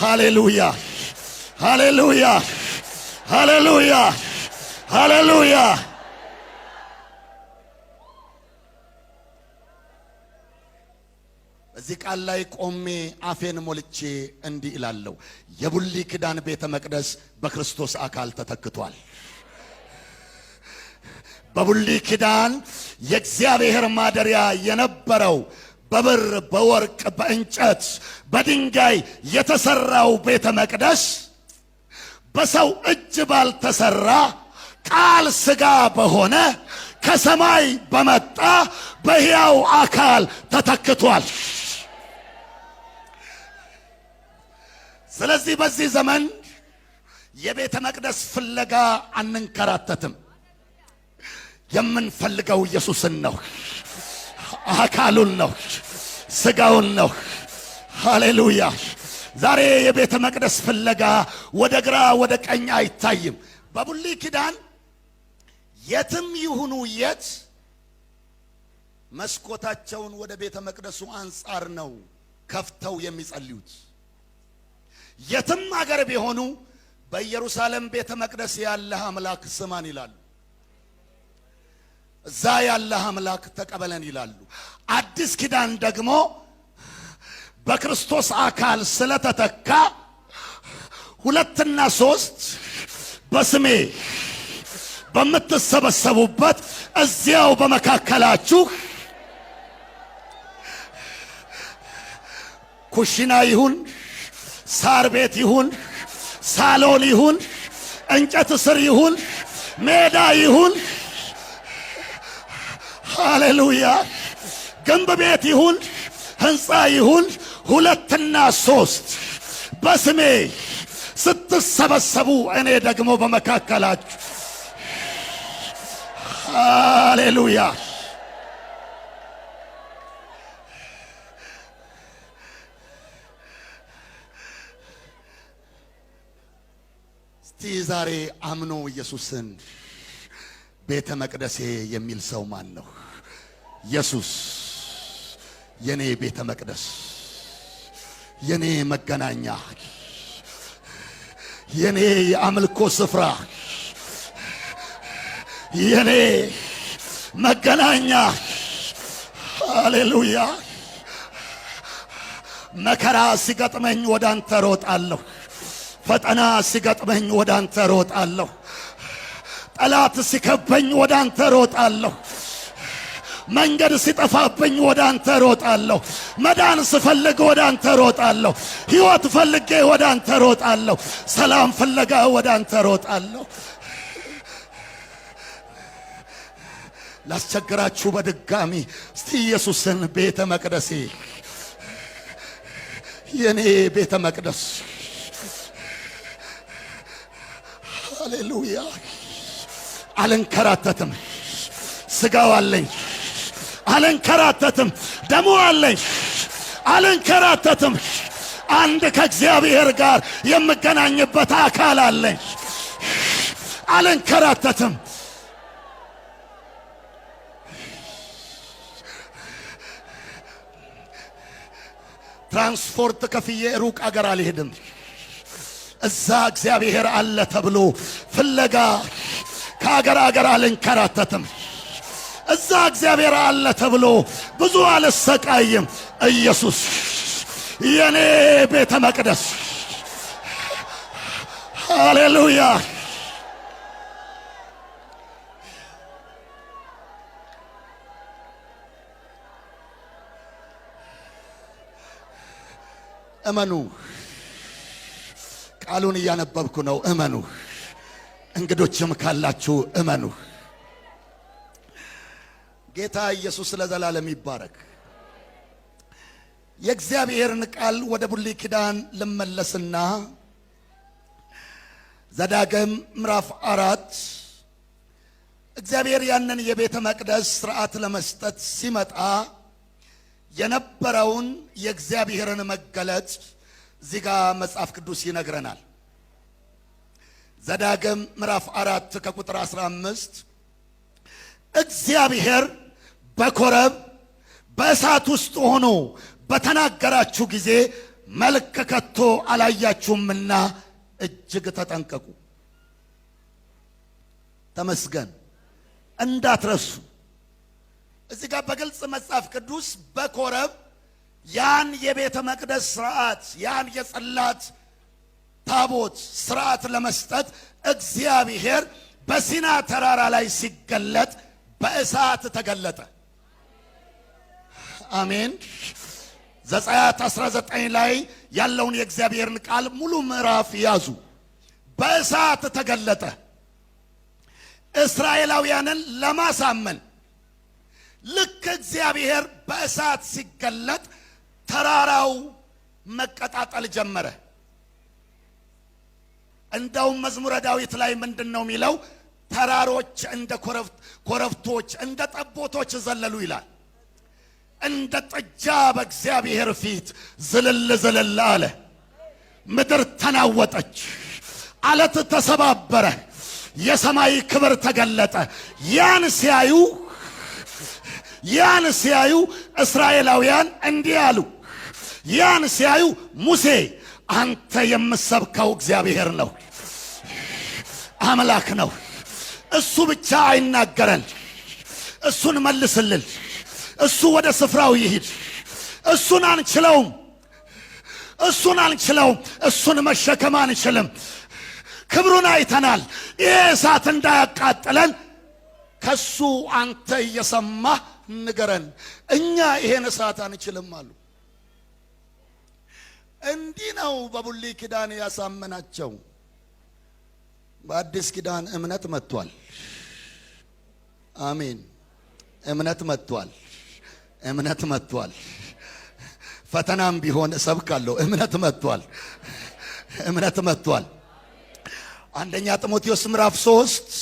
ሃሌሉያ፣ ሃሌሉያ፣ ሃሌሉያ፣ ሃሌሉያ። በዚህ ቃል ላይ ቆሜ አፌን ሞልቼ እንዲህ እላለሁ፣ የብሉይ ኪዳን ቤተ መቅደስ በክርስቶስ አካል ተተክቷል። በብሉይ ኪዳን የእግዚአብሔር ማደሪያ የነበረው በብር፣ በወርቅ፣ በእንጨት፣ በድንጋይ የተሰራው ቤተ መቅደስ በሰው እጅ ባልተሰራ ቃል ሥጋ በሆነ ከሰማይ በመጣ በሕያው አካል ተተክቷል። ስለዚህ በዚህ ዘመን የቤተ መቅደስ ፍለጋ አንንከራተትም። የምንፈልገው ኢየሱስን ነው፣ አካሉን ነው፣ ስጋውን ነው። ሃሌሉያ! ዛሬ የቤተ መቅደስ ፍለጋ ወደ ግራ ወደ ቀኝ አይታይም። በብሉይ ኪዳን የትም ይሁኑ የት መስኮታቸውን ወደ ቤተ መቅደሱ አንጻር ነው ከፍተው የሚጸልዩት። የትም አገር ቢሆኑ በኢየሩሳሌም ቤተ መቅደስ ያለህ አምላክ ስማን ይላሉ። እዛ ያለህ አምላክ ተቀበለን ይላሉ። አዲስ ኪዳን ደግሞ በክርስቶስ አካል ስለተተካ ሁለትና ሶስት በስሜ በምትሰበሰቡበት እዚያው በመካከላችሁ ኩሽና ይሁን፣ ሳር ቤት ይሁን፣ ሳሎን ይሁን፣ እንጨት ስር ይሁን፣ ሜዳ ይሁን፣ ሃሌሉያ፣ ግንብ ቤት ይሁን፣ ሕንፃ ይሁን፣ ሁለትና ሶስት በስሜ ስትሰበሰቡ እኔ ደግሞ በመካከላችሁ። ሃሌሉያ። እስቲ ዛሬ አምኖ ኢየሱስን ቤተ መቅደሴ የሚል ሰው ማን ነው? ኢየሱስ የኔ ቤተ መቅደስ፣ የኔ መገናኛ፣ የኔ የአምልኮ ስፍራ፣ የኔ መገናኛ። ሃሌሉያ። መከራ ሲገጥመኝ ወደ አንተ ሮጣለሁ። ፈተና ሲገጥመኝ ወደ አንተ ሮጣለሁ። ጠላት ሲከበኝ ወደ አንተ ሮጣለሁ። መንገድ ሲጠፋብኝ ወደ አንተ ሮጣለሁ። መዳን ስፈልግ ወደ አንተ ሮጣለሁ። ሕይወት ፈልጌ ወደ አንተ ሮጣለሁ። ሰላም ፍለጋ ወደ አንተ ሮጣለሁ። ላስቸግራችሁ በድጋሚ እስቲ ኢየሱስን ቤተ መቅደሴ፣ የኔ ቤተ መቅደስ፣ ሃሌሉያ። አልንከራተትም። ስጋው አለኝ፣ አልንከራተትም። ደሙ አለኝ፣ አልንከራተትም። አንድ ከእግዚአብሔር ጋር የምገናኝበት አካል አለኝ፣ አልንከራተትም። ትራንስፖርት ከፍዬ ሩቅ አገር አልሄድም። እዛ እግዚአብሔር አለ ተብሎ ፍለጋ ከአገር አገር አልንከራተትም። እዛ እግዚአብሔር አለ ተብሎ ብዙ አልሰቃይም። ኢየሱስ የኔ ቤተ መቅደስ፣ ሃሌሉያ። እመኑ። ቃሉን እያነበብኩ ነው። እመኑ። እንግዶችም ካላችሁ እመኑ። ጌታ ኢየሱስ ለዘላለም ይባረክ። የእግዚአብሔርን ቃል ወደ ብሉይ ኪዳን ልመለስና ዘዳግም ምዕራፍ 4 እግዚአብሔር ያንን የቤተ መቅደስ ሥርዓት ለመስጠት ሲመጣ የነበረውን የእግዚአብሔርን መገለጽ እዚህ ጋር መጽሐፍ ቅዱስ ይነግረናል። ዘዳግም ምዕራፍ 4 ከቁጥር 15 እግዚአብሔር በኮረብ በእሳት ውስጥ ሆኖ በተናገራችሁ ጊዜ መልክ ከቶ አላያችሁምና እጅግ ተጠንቀቁ። ተመስገን። እንዳትረሱ። እዚህ ጋር በግልጽ መጽሐፍ ቅዱስ በኮረብ ያን የቤተ መቅደስ ስርዓት፣ ያን የጽላት ታቦት ስርዓት ለመስጠት እግዚአብሔር በሲና ተራራ ላይ ሲገለጥ በእሳት ተገለጠ። አሜን። ዘጸአት 19 ላይ ያለውን የእግዚአብሔርን ቃል ሙሉ ምዕራፍ ያዙ። በእሳት ተገለጠ። እስራኤላውያንን ለማሳመን ልክ እግዚአብሔር በእሳት ሲገለጥ ተራራው መቀጣጠል ጀመረ። እንደውም መዝሙረ ዳዊት ላይ ምንድን ነው የሚለው? ተራሮች እንደ ኮረብቶች እንደ ጠቦቶች ዘለሉ ይላል። እንደ ጥጃ በእግዚአብሔር ፊት ዝልል ዝልል አለ። ምድር ተናወጠች፣ አለት ተሰባበረ፣ የሰማይ ክብር ተገለጠ። ያን ሲያዩ እስራኤላውያን እንዲህ አሉ። ያን ሲያዩ ሙሴ፣ አንተ የምትሰብከው እግዚአብሔር ነው፣ አምላክ ነው። እሱ ብቻ አይናገረን፣ እሱን መልስልን። እሱ ወደ ስፍራው ይሂድ። እሱን አንችለውም፣ እሱን አንችለውም፣ እሱን መሸከም አንችልም። ክብሩን አይተናል። ይሄ እሳት እንዳያቃጥለን ከሱ አንተ እየሰማህ ንገረን፣ እኛ ይሄን እሳት አንችልም አሉ። እንዲህ ነው በብሉይ ኪዳን ያሳመናቸው። በአዲስ ኪዳን እምነት መጥቷል። አሜን። እምነት መጥቷል። እምነት መጥቷል። ፈተናም ቢሆን እሰብካለሁ። እምነት መጥቷል። እምነት መጥቷል። አንደኛ ጢሞቴዎስ ምዕራፍ 3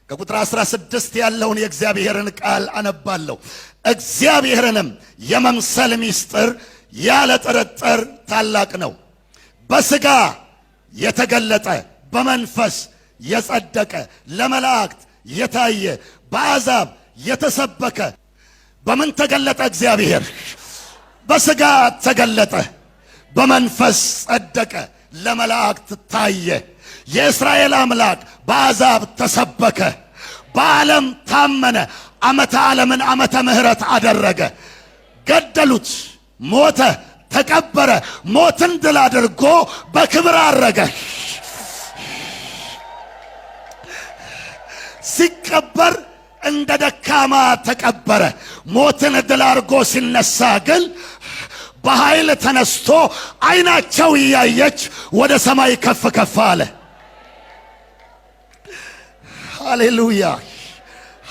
ከቁጥር 16 ያለውን የእግዚአብሔርን ቃል አነባለሁ። እግዚአብሔርንም የመምሰል ምስጢር ያለ ጥርጥር ታላቅ ነው። በሥጋ የተገለጠ፣ በመንፈስ የጸደቀ፣ ለመላእክት የታየ፣ በአሕዛብ የተሰበከ። በምን ተገለጠ? እግዚአብሔር በሥጋ ተገለጠ፣ በመንፈስ ጸደቀ፣ ለመላእክት ታየ። የእስራኤል አምላክ በአሕዛብ ተሰበከ፣ በዓለም ታመነ። ዓመተ ዓለምን ዓመተ ምሕረት አደረገ። ገደሉት፣ ሞተ፣ ተቀበረ። ሞትን ድል አድርጎ በክብር አረገ። ሲቀበር እንደ ደካማ ተቀበረ። ሞትን ድል አድርጎ ሲነሳ ግን በኃይል ተነስቶ ዓይናቸው እያየች ወደ ሰማይ ከፍ ከፍ አለ። ሃሌሉያ፣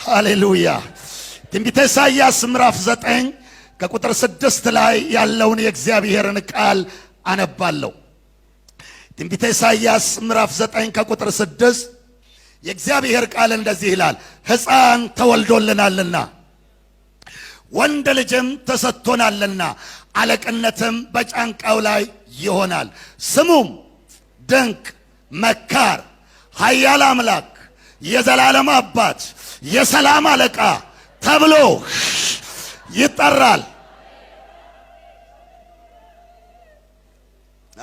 ሃሌሉያ። ትንቢተ ኢሳይያስ ምዕራፍ 9 ከቁጥር 6 ላይ ያለውን የእግዚአብሔርን ቃል አነባለሁ። ትንቢተ ኢሳይያስ ምዕራፍ 9 ከቁጥር 6 የእግዚአብሔር ቃል እንደዚህ ይላል፣ ሕፃን ተወልዶልናልና፣ ወንድ ልጅም ተሰጥቶናልና፣ አለቅነትም በጫንቃው ላይ ይሆናል። ስሙም ድንቅ መካር፣ ኃያል አምላክ፣ የዘላለም አባት፣ የሰላም አለቃ ተብሎ ይጠራል።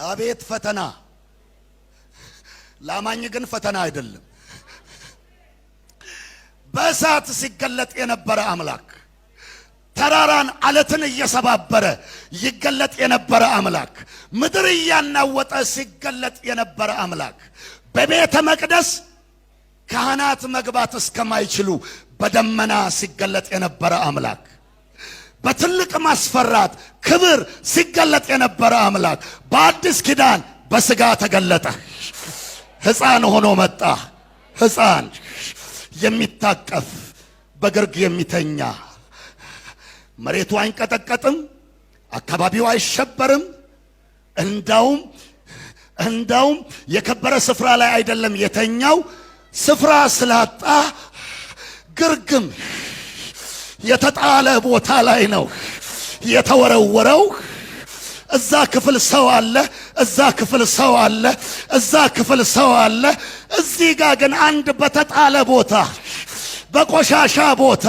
አቤት ፈተና! ለአማኝ ግን ፈተና አይደለም። በእሳት ሲገለጥ የነበረ አምላክ፣ ተራራን አለትን እየሰባበረ ይገለጥ የነበረ አምላክ፣ ምድር እያናወጠ ሲገለጥ የነበረ አምላክ፣ በቤተ መቅደስ ካህናት መግባት እስከማይችሉ በደመና ሲገለጥ የነበረ አምላክ፣ በትልቅ ማስፈራት ክብር ሲገለጥ የነበረ አምላክ በአዲስ ኪዳን በስጋ ተገለጠ። ሕፃን ሆኖ መጣ። ሕፃን የሚታቀፍ፣ በግርግ የሚተኛ፣ መሬቱ አይንቀጠቀጥም፣ አካባቢው አይሸበርም። እንዳውም የከበረ ስፍራ ላይ አይደለም የተኛው፣ ስፍራ ስላጣ ግርግም የተጣለ ቦታ ላይ ነው የተወረወረው። እዛ ክፍል ሰው አለ፣ እዛ ክፍል ሰው አለ፣ እዛ ክፍል ሰው አለ። እዚህ ጋር ግን አንድ በተጣለ ቦታ፣ በቆሻሻ ቦታ፣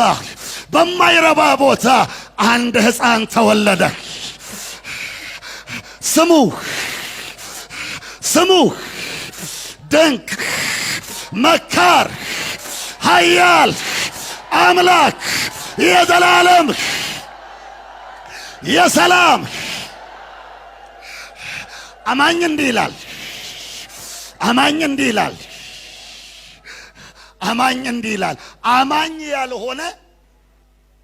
በማይረባ ቦታ አንድ ሕፃን ተወለደ። ስሙ ስሙ ድንቅ መካር ኃያል አምላክ የዘላለም የሰላም አማኝ እንዲህ ይላል። አማኝ እንዲህ ይላል። አማኝ እንዲህ ይላል። አማኝ ያልሆነ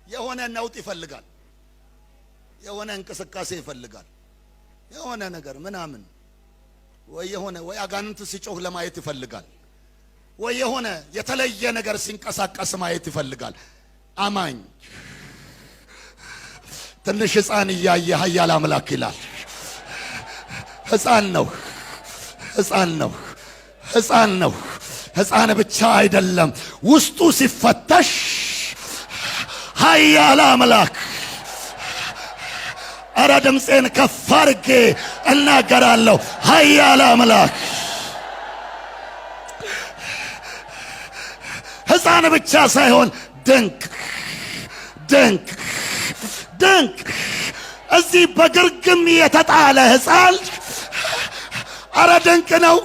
የሆነ ነውጥ ይፈልጋል። የሆነ እንቅስቃሴ ይፈልጋል። የሆነ ነገር ምናምን ወይ የሆነ ወይ አጋንንት ሲጮህ ለማየት ይፈልጋል። ወይ የሆነ የተለየ ነገር ሲንቀሳቀስ ማየት ይፈልጋል። አማኝ ትንሽ ሕፃን እያየ ኃያል አምላክ ይላል። ሕፃን ነው፣ ሕፃን ነው፣ ሕፃን ነው። ሕፃን ብቻ አይደለም፣ ውስጡ ሲፈተሽ ኃያል አምላክ። ኧረ ድምፄን ከፍ አድርጌ እናገራለሁ። ኃያል አምላክ ሕፃን ብቻ ሳይሆን ድንቅ ድንቅ ድንቅ። እዚህ በግርግም የተጣለ ሕፃን አረ ድንቅ ነው።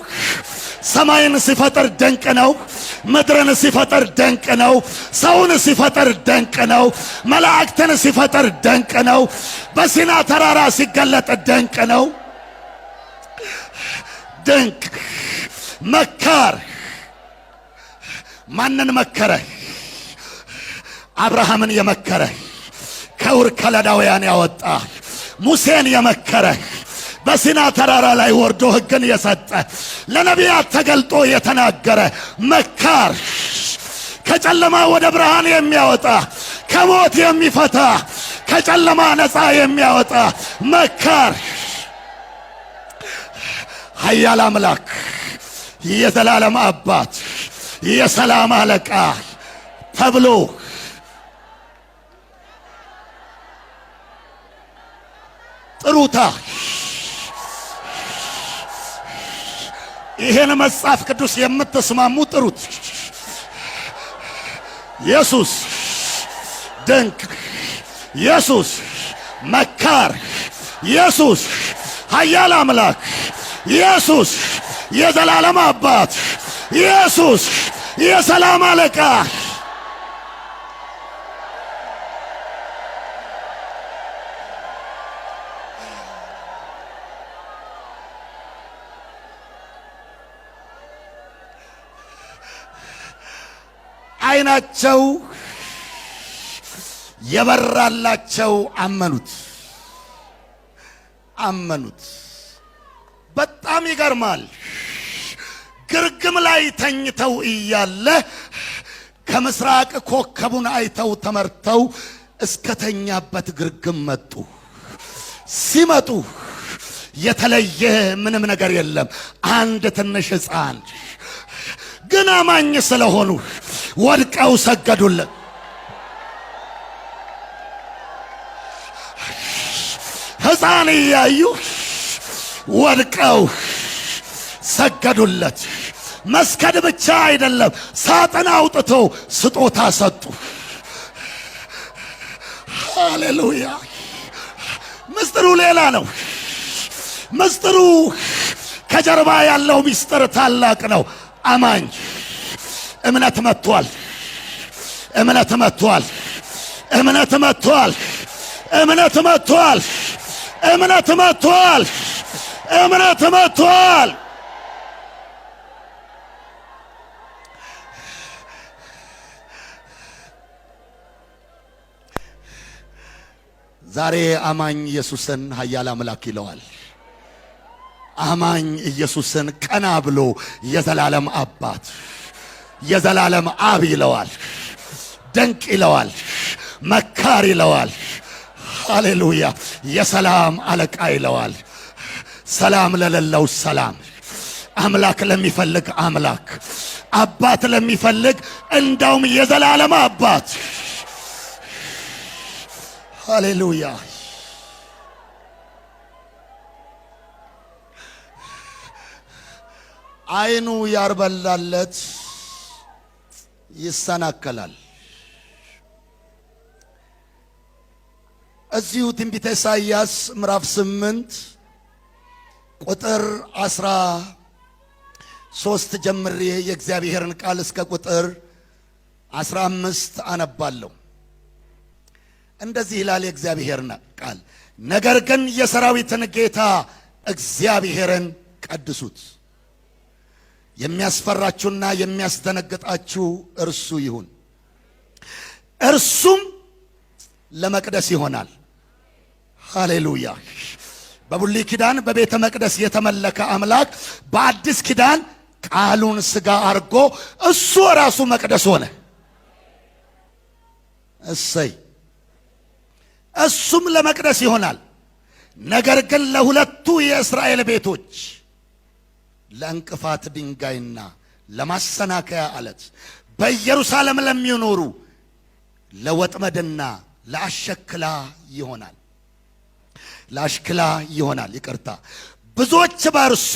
ሰማይን ሲፈጥር ድንቅ ነው። ምድርን ሲፈጥር ድንቅ ነው። ሰውን ሲፈጥር ድንቅ ነው። መላእክትን ሲፈጥር ድንቅ ነው። በሲና ተራራ ሲገለጥ ድንቅ ነው። ድንቅ መካር። ማንን መከረ? አብርሃምን የመከረ፣ ከኡር ከለዳውያን ያወጣ፣ ሙሴን የመከረ፣ በሲና ተራራ ላይ ወርዶ ሕግን የሰጠ፣ ለነቢያት ተገልጦ የተናገረ መካር፣ ከጨለማ ወደ ብርሃን የሚያወጣ፣ ከሞት የሚፈታ፣ ከጨለማ ነፃ የሚያወጣ መካር፣ ኃያል አምላክ፣ የዘላለም አባት፣ የሰላም አለቃ ተብሎ ጥሩታ። ይሄን መጽሐፍ ቅዱስ የምትስማሙ ጥሩት። ኢየሱስ ድንቅ፣ ኢየሱስ መካር፣ ኢየሱስ ኃያል አምላክ፣ ኢየሱስ የዘላለም አባት፣ ኢየሱስ የሰላም አለቃ። ዓይናቸው የበራላቸው አመኑት አመኑት። በጣም ይገርማል። ግርግም ላይ ተኝተው እያለ ከምስራቅ ኮከቡን አይተው ተመርተው እስከተኛበት ግርግም መጡ። ሲመጡ የተለየ ምንም ነገር የለም። አንድ ትንሽ ሕፃን ግን አማኝ ስለሆኑ ወድቀው ሰገዱለት። ሕፃን እያዩ ወድቀው ሰገዱለት። መስገድ ብቻ አይደለም፣ ሳጥን አውጥተው ስጦታ ሰጡ። ሃሌሉያ! ምስጢሩ ሌላ ነው። ምስጢሩ ከጀርባ ያለው ምስጢር ታላቅ ነው። አማኝ እምነት መጥቷል። እምነት መጥቷል። እምነት መጥቷል። እምነት መጥቷል። እምነት መጥቷል። እምነት መጥቷል። ዛሬ አማኝ ኢየሱስን ኃያል አምላክ ይለዋል። አማኝ ኢየሱስን ቀና ብሎ የዘላለም አባት፣ የዘላለም አብ ይለዋል። ድንቅ ይለዋል። መካር ይለዋል። ሃሌሉያ! የሰላም አለቃ ይለዋል። ሰላም ለሌለው ሰላም፣ አምላክ ለሚፈልግ አምላክ፣ አባት ለሚፈልግ እንዳውም የዘላለም አባት። ሃሌሉያ! ዓይኑ ያርበላለት ይሰናከላል። እዚሁ ትንቢተ ኢሳይያስ ምዕራፍ 8 ቁጥር 13 ጀምሬ የእግዚአብሔርን ቃል እስከ ቁጥር 15 አነባለሁ። እንደዚህ ይላል የእግዚአብሔር ቃል፣ ነገር ግን የሰራዊትን ጌታ እግዚአብሔርን ቀድሱት፣ የሚያስፈራችሁና የሚያስደነግጣችሁ እርሱ ይሁን፣ እርሱም ለመቅደስ ይሆናል። ሃሌሉያ። በብሉይ ኪዳን በቤተ መቅደስ የተመለከ አምላክ በአዲስ ኪዳን ቃሉን ሥጋ አርጎ እሱ ራሱ መቅደስ ሆነ። እሰይ! እሱም ለመቅደስ ይሆናል። ነገር ግን ለሁለቱ የእስራኤል ቤቶች ለእንቅፋት ድንጋይና ለማሰናከያ አለት፣ በኢየሩሳሌም ለሚኖሩ ለወጥመድና ለአሸክላ ይሆናል። ለአሽክላ ይሆናል። ይቅርታ። ብዙዎች በእርሱ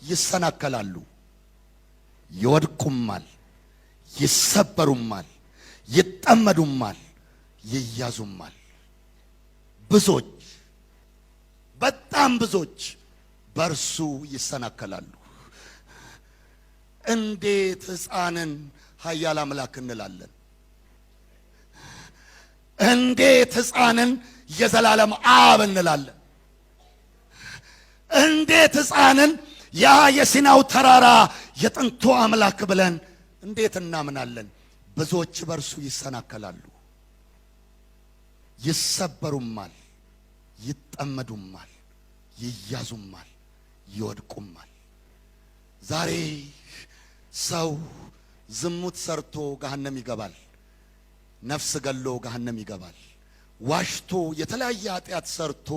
ይሰናከላሉ፣ ይወድቁማል፣ ይሰበሩማል፣ ይጠመዱማል፣ ይያዙማል። ብዙዎች፣ በጣም ብዙዎች በእርሱ ይሰናከላሉ። እንዴት ሕፃንን ኃያል አምላክ እንላለን? እንዴት ሕፃንን የዘላለም አብ እንላለን? እንዴት ሕፃንን ያ የሲናው ተራራ የጥንቱ አምላክ ብለን እንዴት እናምናለን? ብዙዎች በእርሱ ይሰናከላሉ፣ ይሰበሩማል፣ ይጠመዱማል፣ ይያዙማል፣ ይወድቁማል። ዛሬ ሰው ዝሙት ሰርቶ ገሃነም ይገባል። ነፍስ ገሎ ገሃነም ይገባል። ዋሽቶ የተለያየ ኃጢአት ሰርቶ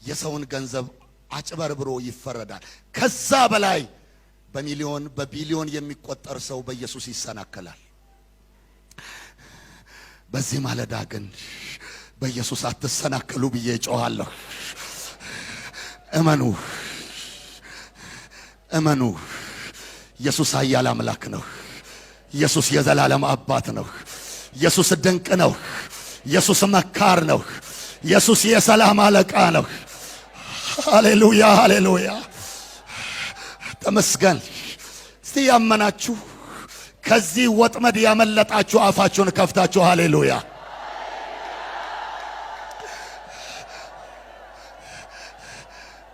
የሰውን ገንዘብ አጭበርብሮ ይፈረዳል። ከዛ በላይ በሚሊዮን በቢሊዮን የሚቆጠር ሰው በኢየሱስ ይሰናከላል። በዚህ ማለዳ ግን በኢየሱስ አትሰናከሉ ብዬ እጮኻለሁ። እመኑ፣ እመኑ። ኢየሱስ ኃያል አምላክ ነው። ኢየሱስ የዘላለም አባት ነው። ኢየሱስ ድንቅ ነው። ኢየሱስ መካር ነው። ኢየሱስ የሰላም አለቃ ነው። ሃሌሉያ፣ ሃሌሉያ፣ ተመስገን። እስቲ ያመናችሁ ከዚህ ወጥመድ ያመለጣችሁ አፋችሁን ከፍታችሁ ሃሌሉያ።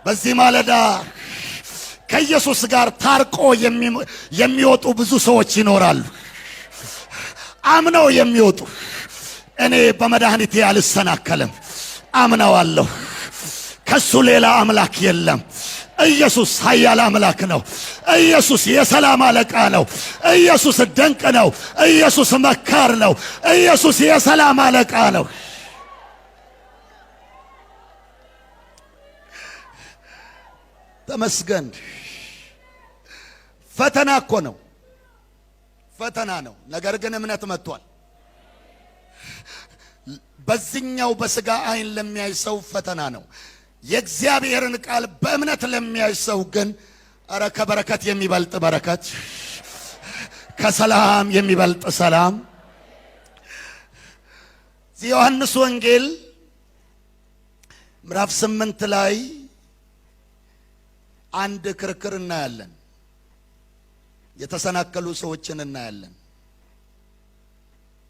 በዚህ ማለዳ ከኢየሱስ ጋር ታርቆ የሚወጡ ብዙ ሰዎች ይኖራሉ። አምነው የሚወጡ፣ እኔ በመድኃኒቴ አልሰናከልም፣ አምነዋለሁ። ከሱ ሌላ አምላክ የለም። ኢየሱስ ኃያል አምላክ ነው። ኢየሱስ የሰላም አለቃ ነው። ኢየሱስ ድንቅ ነው። ኢየሱስ መካር ነው። ኢየሱስ የሰላም አለቃ ነው። ተመስገን። ፈተና እኮ ነው፣ ፈተና ነው። ነገር ግን እምነት መጥቷል። በዚህኛው በስጋ አይን ለሚያይ ሰው ፈተና ነው። የእግዚአብሔርን ቃል በእምነት ለሚያይ ሰው ግን ኧረ ከበረከት የሚበልጥ በረከት፣ ከሰላም የሚበልጥ ሰላም። ዮሐንስ ወንጌል ምዕራፍ 8 ላይ አንድ ክርክር እናያለን። የተሰናከሉ ሰዎችን እናያለን።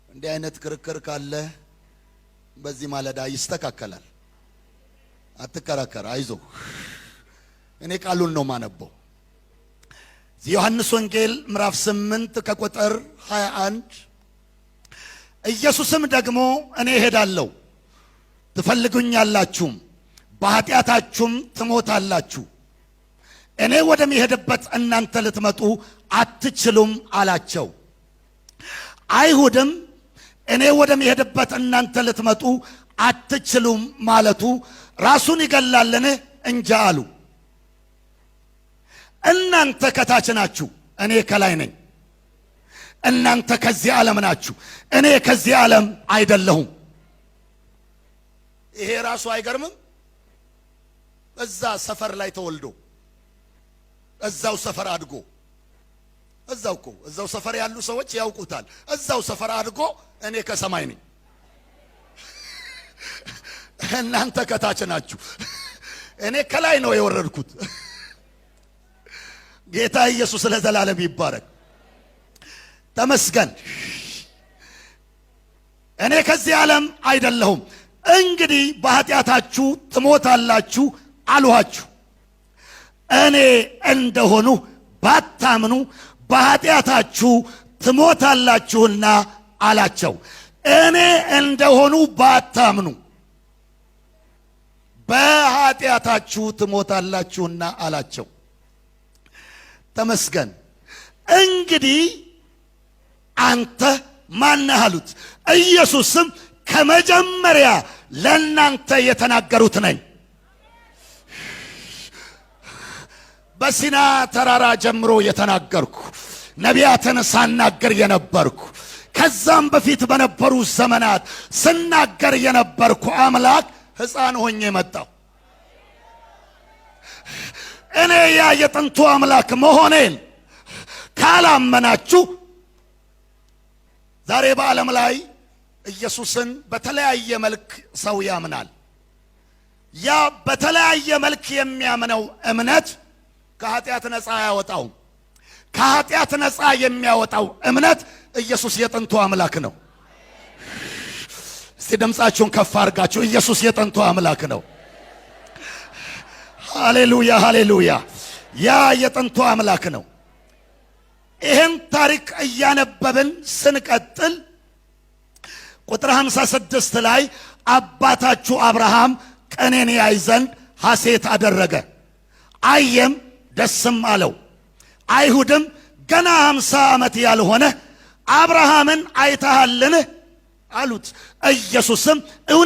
እንዲህ አይነት ክርክር ካለ በዚህ ማለዳ ይስተካከላል። አትከራከር፣ አይዞ። እኔ ቃሉን ነው ማነበው። ዮሐንስ ወንጌል ምዕራፍ 8 ከቁጥር 21፣ ኢየሱስም ደግሞ እኔ እሄዳለሁ፣ ትፈልጉኛላችሁም፣ በኃጢአታችሁም ትሞታላችሁ፣ እኔ ወደሚሄድበት እናንተ ልትመጡ አትችሉም አላቸው። አይሁድም እኔ ወደሚሄድበት እናንተ ልትመጡ አትችሉም ማለቱ ራሱን ይገላልን እንጃ አሉ። እናንተ ከታች ናችሁ፣ እኔ ከላይ ነኝ። እናንተ ከዚህ ዓለም ናችሁ፣ እኔ ከዚህ ዓለም አይደለሁም። ይሄ ራሱ አይገርምም? እዛ ሰፈር ላይ ተወልዶ፣ እዛው ሰፈር አድጎ፣ እዛው እኮ እዛው ሰፈር ያሉ ሰዎች ያውቁታል። እዛው ሰፈር አድጎ እኔ ከሰማይ ነኝ፣ እናንተ ከታች ናችሁ፣ እኔ ከላይ ነው የወረድኩት። ጌታ ኢየሱስ ለዘላለም ይባረክ። ተመስገን። እኔ ከዚህ ዓለም አይደለሁም። እንግዲህ በኃጢአታችሁ ትሞታላችሁ አልኋችሁ። እኔ እንደሆኑ ባታምኑ በኃጢአታችሁ ትሞታላችሁና አላቸው። እኔ እንደሆኑ ባታምኑ በኃጢአታችሁ ትሞታላችሁና አላቸው። ተመስገን። እንግዲህ አንተ ማነህ አሉት። ኢየሱስም ከመጀመሪያ ለእናንተ የተናገሩት ነኝ። በሲና ተራራ ጀምሮ የተናገርኩ፣ ነቢያትን ሳናገር የነበርኩ፣ ከዛም በፊት በነበሩ ዘመናት ስናገር የነበርኩ አምላክ ሕፃን ሆኜ መጣሁ። እኔ ያ የጥንቱ አምላክ መሆኔን ካላመናችሁ፣ ዛሬ በዓለም ላይ ኢየሱስን በተለያየ መልክ ሰው ያምናል። ያ በተለያየ መልክ የሚያምነው እምነት ከኃጢአት ነፃ አያወጣውም። ከኃጢአት ነፃ የሚያወጣው እምነት ኢየሱስ የጥንቱ አምላክ ነው። እስቲ ድምፃችሁን ከፍ አድርጋችሁ ኢየሱስ የጥንቱ አምላክ ነው። ሃሌሉያ፣ ሃሌሉያ። ያ የጥንቱ አምላክ ነው። ይህን ታሪክ እያነበብን ስንቀጥል ቁጥር 56 ላይ አባታችሁ አብርሃም ቀኔን ያይ ዘንድ ሐሴት አደረገ፣ አየም፣ ደስም አለው። አይሁድም ገና 50 ዓመት ያልሆነ አብርሃምን አይተሃልን አሉት። ኢየሱስም እውነት